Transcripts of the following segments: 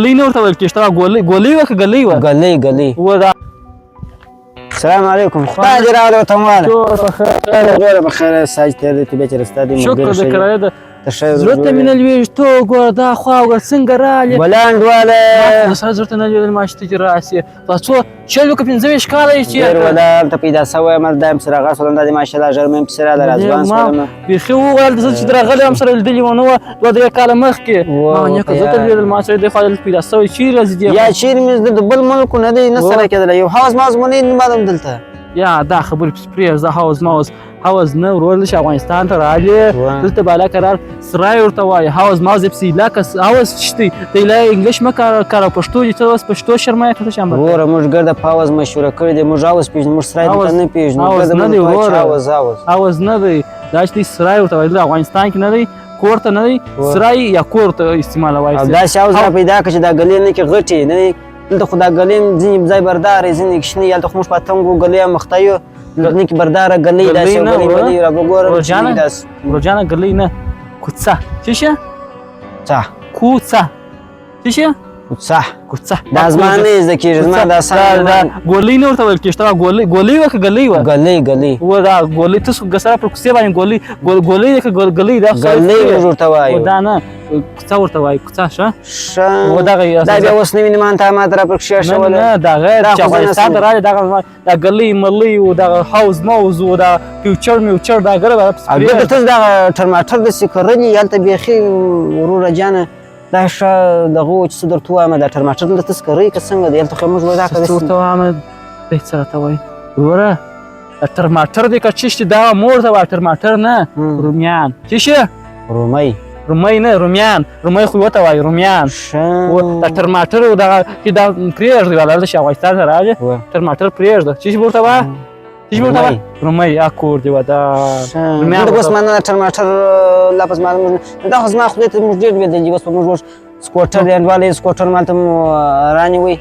ګلۍ نه ورته ویل کېږي، دا ګولۍ ګولۍ وه که ګلۍ وه؟ ګلۍ ګلۍ. و دا السلام علیکم، خدای دې راوله وطنواله. جوړ په خیر. جوړ په خیر، ساج تېر دی، طبیعت یې رستا دی. شکر د کرایه ده. ته ښه یې؟ زړه ته مې نه لوېږي، ته وګوره دا خوا وګوره څنګه راغلې. ولانډواله. ما سره زړه ته نه لوېدل، ما چې ته دې راسې دا څو 20 که 25 کاله یې چې ډېر ولاړ ته پیدا سوی یم، دا یم سره غا سولم، دا دې ماشاءالله ژر مې هم پسې راغله، راځوان ما سولم. بیخي وویل زه چې درغلی یم سره لیدلي وه نه وه 2-3 کاله مخکې. ما نیکه زه ته لوېدل، ما سره دې خوا دلته پیدا سوی، چېرې راځي دې؟ یا چېرې مې د بل ملک نه دی نه سره کېدلی، یو حوض ماوز مو نه معلوم دلته. یا دا خبرې پسې پرېږده، حوض ماوز حوض نه ورور چې افغانستان ته راغلې دلته بالا قرار سرای ورته وایي، حوض ماوز یې پسې علاقه حوض چې دی د علا انګلیش مه کاروه، پښتو دې ته اوس پښتو شرمایه که څه شان. وروره موږ ګرده په حوض مشهوره کړي دی، موږ حوض پېژنو، موږ سرای دلته نه پېژنو. حوض نه دی وروره، حوض حوض حوض نه دی، دا چې دی سرای ورته وایي، دلته افغانستان کې نه دی، کور ته نه دی، سرای یا کور ته استعمالوای او داسې حوض را پیدا کړه چې دا ګلې نه کې غټې نه دی، دلته خو دا ګلې ځینې ځای بردارې ځینې کوچنۍ، هلته خو موږ په تنګو ګلې هم مخته یو، دلته کې برداره ګلۍ داسې یو ګلۍ ملۍ را به ګورم. ورور ګلۍ نه، کوڅه څه شي؟ څه؟ کوڅه څه شي؟ کوڅه. کوڅه دا زما نه زده کېږي، زما دا سم ګولۍ نه ورته ویل کېږي، دا ګولۍ ګولۍ وه که ګلۍ وه؟ ګلۍ ګلۍ. و دا ګولۍ تاسو سره پر کوڅې باندې ګولۍ ګولۍ که ګلۍ؟ دا ګلۍ موږ ورته وایو. دا نه، کوڅه ورته وایي، کوڅه ښه. ښه و دغه دا بیا اوس نوي نمان ته ما ته را پر کښېښوله. نه دا غیر چې افغانستان ته راغلې دغه دا ګلۍ ملۍ و دغه حوض موز و دا فیوچر میوچر دا ګره. او دلته تاسو دغه ټرماټر داسې کرلي هلته بیخي وروره جانه، دا ښه دغه چې څه درته ووایم، دا ټرماټر دلته تاسو کرئ که څنګه دی؟ هلته خو موږ ودا که څه ورته وایم دی، څه راته وایي وروره؟ ټرماټر دی که چیش دی؟ دا مور ته وایي ټرماټر نه، رومیان څه شي؟ رومۍ. رومۍ نه، رومیان، رومۍ خو ورته وایي رومیان. دا ټرماټر دغه چې دا پرېږدي والا دلته چې افغانستان ته راغلې ټرماټر پرېږده، څه شي ورته وایي؟ څه ورته وایي؟ رومۍ. یا کور دی وه دا رومیان. اوس ما نه ټرماټر لفظ معلوم دا خو زما خولې ته موږ ډېر لوېدلي. اوس په موږ اوس سکوټر دی انډواله، سکوټر مالته مو رانیوی،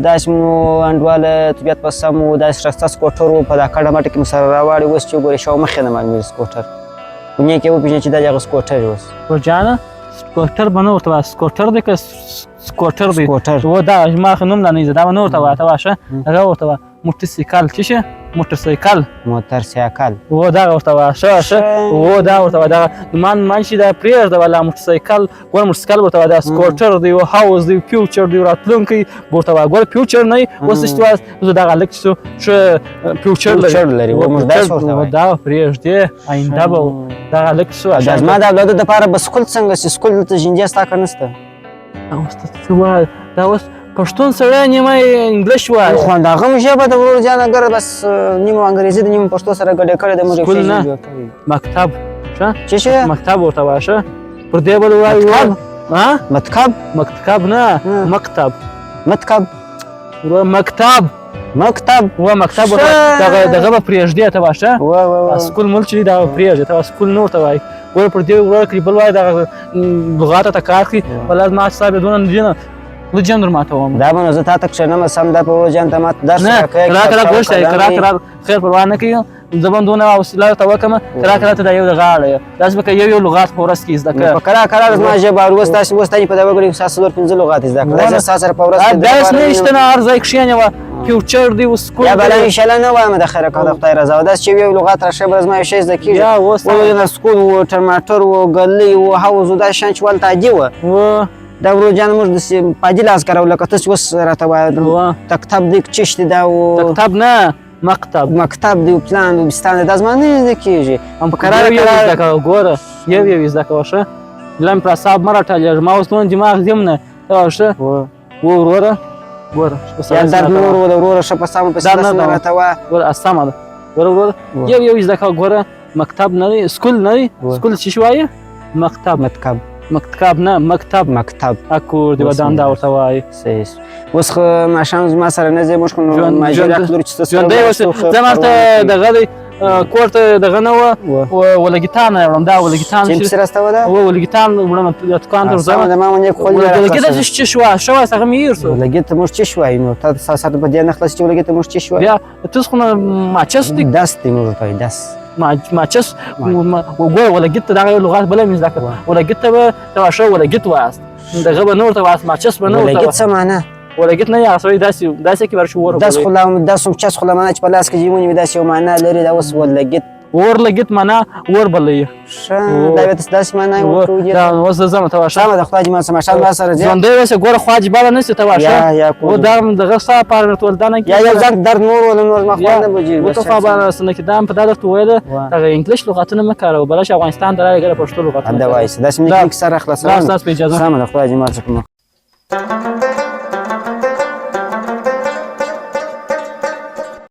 داسې مو انډواله طبیعت په سم و، داسې ښایسته سکوټر و، په دا کډه مټه کې مو سره راواړي. اوس چې وګورې شاو مخې نه معلومېږي سکوټر، ونې کې وپېژنې چې دا دغه سکوټر اوس. ورجانه سکوټر به نه ورته وایه، سکوټر دی که سکوټر دی؟ سکوټر. و دا زما خو نوم لا نه دا به نه ورته وایه، ته واشه هغه ورته وایه موټرسایکل. څه شي؟ موټرسایکل. موټرسایکل. و دغه ورته وایه، ښه ښه. و دا ورته وایه، دغه مان مان شي دا پرېږده والا موټرسایکل، ګوره موټرسایکل ورته وایه، دا سکوټر دی او حوض دی، فیوچر دی، راتلونکی ورته وایه. ګوره فیوچر نه اوس چې وایه زه دغه هلک چې ښه فیوچر لري، و موږ داسې ورته وایو. دا پرېږدې آینده به دغه هلک چې دا زما د اولادو دپاره به سکول څنګه سي؟ سکول دلته ژیندې ستا که نسته؟ اوس ته څه وایې؟ دا اوس پښتون سړی نیمه انګلیش وایي. خو هغه هم ژبه ده ورور جانه، ګره بس نیمه انګریزي ده نیمه پښتو سره ګډه کړې ده. موږ سکول نه، مکتب. ښه څه شی؟ مکتب ورته وایه. ښه پر دې بل وایي ها مکتب. مکتب نه، مکتب. مکتب مکتب. مکتب. و مکتب دغه دغه به پرېږدې ته واشه، سکول مول چې دا پرېږدې ته سکول نور ته وایي. ګوره پر دې وروره کړي بل وایي دغه لغات ته کار کړي بل زما صاحب دونه نه دي زه جام در ماتوم. دا به نو زه تا ته کښېنم سم دا په ورور جان ته ماته درس نه کرا کرا ګوشته کرا کرا خیر پروا نه کوي، زه به دونه حوصله ورته وکړم، کرا کرا ته دا یو د غاړه یې داسې به که یو یو لغات په ورځ کې زده کړه. په کرا کرا زما ژبه اوس تاسې اوس تاسې په دا وګړي ستا 4-5 لغات زده کړه، زه ستا سره په ورځ کې داسې نه شته نه هر ځای کښېنې وه فیوچر دی اوس سکول یا بلا انشاءالله نه وایم د خیره که د خدای رضا، داسې چې یو لغات راشي بل زما یو شی زده کېږي. یا اوس نه سکول و ټرماټر و ګلۍ و حوض و دا شیان چې ولته عادي وه، دا ورور جان موږ داسې په عادي لاس کارو لکه ته چې اوس راته وایې تکتب دی که چش دی دا و تکتب نه، مکتب. مکتب دی و پلان و بستان دی، دا زما نه زده کېږي. هم په کراره کراره زده کوه، ګوره یو یو یې زده کوه. ښه لا مې پر اعصاب مه راټالېږه، ما اوس دونه دماغ ځم نه ته ښه و وروره ګوره یا درد نور و د وروره ښه په سمه پسې داسې نه راته وایه. ګوره سمه ده، ګوره وروره یو یو یې زده کوه. ګوره مکتب نه دی، سکول نه دی، سکول څه شي وایي؟ مکتب. مکتب. مکتب نه، مکتب. مکتب. اکور دی ودان دا ورته وایي. صحیح اوس خو ماښام زما سره نه ځې، موږ خو ماجر حق لرو چې ته ژوندی اوسې. زه ماته دغه دی کور ته دغه نه وه ولګیتان وړم، دا ولګیتان چې پسې راسته ده و ولګیتان وړم دوکان ته ورځم. سمه ده، ما ونې خول ولګي داسې چې شوه ښه وایي هغه مې هېر شو. ولګي ته موږ څه شو وایو نو تا سر په دې نه خلاص چې ولګي ته موږ څه شو بیا تاسو خو نه ماچس دی دست دی موږ ورته وایو دست. ماچس وګوره ولګیت ته دغه یو لغت بله مې زده کړه. ولګیت ته به ته واښه ولګیت وایاست، دغه به نه ورته وایاست، ماچس به نه ورته. ولګیت څه معنا؟ ولګیت نه یا سړی داسې داسې کې ورشو ور. داس خو لا داس هم چس خو لا معنا چې په لاس کې یې ونیوي، داسې یو معنا لري. دا اوس ولګیت اور لګیت معنا اور بلوي. ښه، دا بیا داسې معنا یې ورکړو. دا اوس زه ځم، ته واښه. سمه ده، خدای دې ما سم شان ما سره ځې. ژوندی اوسې. ګوره خوا جباله نه سي، ته واښه. یا یا و دا دغه ستا لپاره درته ویل دا نه. یا یو ځان درد نور ولا نور ما خو نه بوجي. و ته خو به سنه کې دا په دا درته ویل، دغه انګلیش لغتونه مه کاروه، بله چې افغانستان ته راغی ګره پښتو لغتونه دا وایي داسې مې سره خلاصوم. ستاسو په اجازه. سمه ده، خدای دې ما څخه.